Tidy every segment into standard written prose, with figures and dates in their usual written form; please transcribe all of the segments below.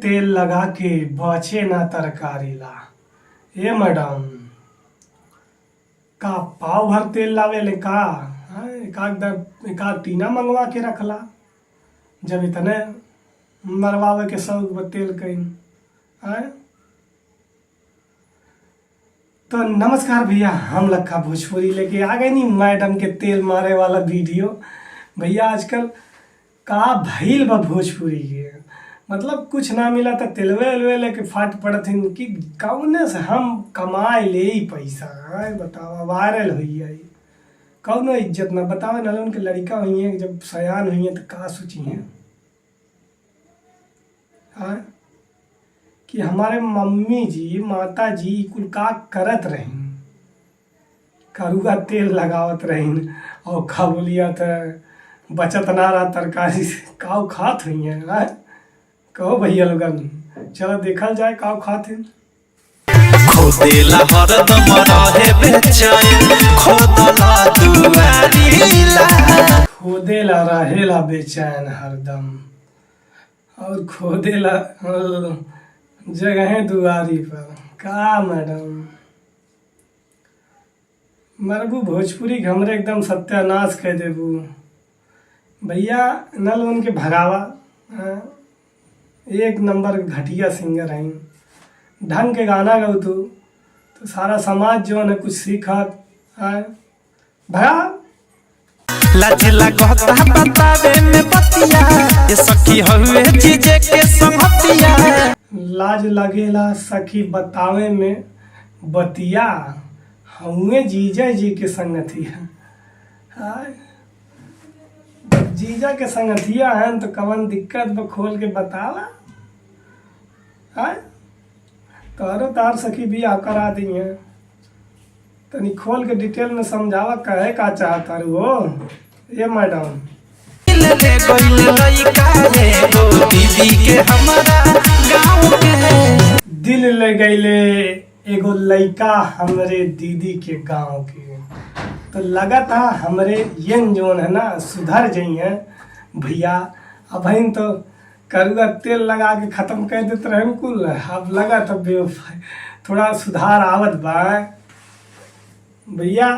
तेल लगा के बचे ना तरकारी ला। ए मैडम, का पाव भर तेल लावेले का? हाँ, एकाध टीना मंगवा के रखला जब इतने मरवावे के शौक बा तेल कहीं। आय तो नमस्कार भैया, हम लखा भोजपुरी लेके आ गए नी मैडम के तेल मारे वाला वीडियो। भैया आजकल का भइल बा भोजपुरी के, मतलब कुछ ना मिला तो तेलवे उलवे लेके फाट पड़त हन कि कौने से हम कमाए ले ई पैसा। आय बतावा, वायरल होई आई, कौनो इज्जत ना। बतावे ना, उनके लड़का हुई है, जब सयान हुई है तो का सोची है हाँ कि हमारे मम्मी जी माता जी कुल का करत रहीन, करुआ तेल लगावत रहीन और का बोलिया त बचत ना रहा तरकारी से, काऊ खात हुई है। आय कहो भैया लोगन, चलो देखल जाए काऊ खात हैं। खोदेला हरदम रहे बेचैन, खोदला दुआरीला। खोदेला रहेला बेचैन हरदम और खोदेला जगह दुआरी पर। का मैडम मरबू भोजपुरी के हमरे एकदम सत्यानाश कह देबू। भैया नल उनके भगावा। हाँ, एक नंबर घटिया सिंगर हैं, ढंग के गाना गाऊ तू तो सारा समाज जो है कुछ सीखत। हाँ, भगा। लाज लागता बतावे में बतिया, ये सखी हवे जीजे के संगतिया। लाज लगेला सखी बतावे में बतिया, हउए जीजा जी के संगतिया। हाय, जीजा के संगतिया हैं तो कवन दिक्कत बा, खोल के बतावा। हाय, तोहरो तार सखी बियाह करा दी है, तनी खोल के डिटेल में समझावा कहे का चाहता रू हो ये मैडम। ले गइल लइका एगो दीदी के हमारा गाँव के। दिल ले गईले एगो लइका हमरे दीदी के गांव के। तो लगा था हमरे यन जोन है ना सुधर जाइए भैया। अब हन तो करुआ तेल लगा के ख़त्म कर देते रहे कुल, अब लगा था बेवफा थोड़ा सुधार आवत बा भैया।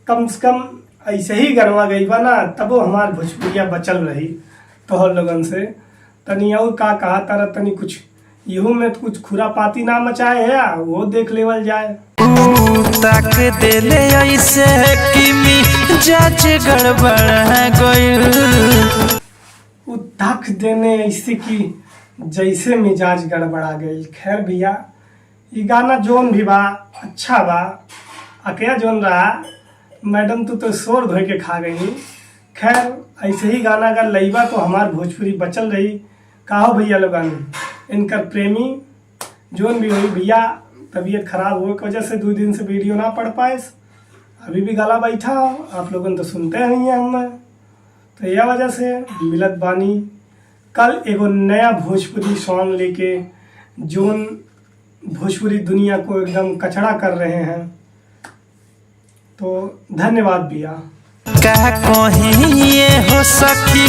कम से कम ऐसे ही गरमा गई बा ना, तबो हमार भोजपुरिया बचल रही। तोहर लोगन से तनी और का कहा तारा, तनी कुछ इहू में तो कुछ खुरापाती ना मचाए है, वो देख लेवल जाए। तक देले ऐसे कि मिजाज गड़बड़ गइल। वो तक देने ऐसे कि जैसे मिजाज गड़बड़ा गई। खैर भैया, ये गाना जोन भी बा अच्छा बा, अकेला जोन रहा मैडम तू तो शोर धोए के खा गई। खैर ऐसे ही गाना अगर लईबा तो हमार भोजपुरी बचल रही। काहो भैया लोगन, इनकर प्रेमी जोन भी हुई भैया, तबीयत खराब हुए की वजह से 2 दिन से वीडियो ना पड़ पाए, अभी भी गला बैठा हो, आप लोगन तो सुनते ही हैं हमें, तो यह वजह से मिलत बानी कल एगो नया भोजपुरी सॉन्ग लेके जोन भोजपुरी दुनिया को एकदम कचड़ा कर रहे हैं। तो धन्यवाद भैया। का कहीं ये हो सखी।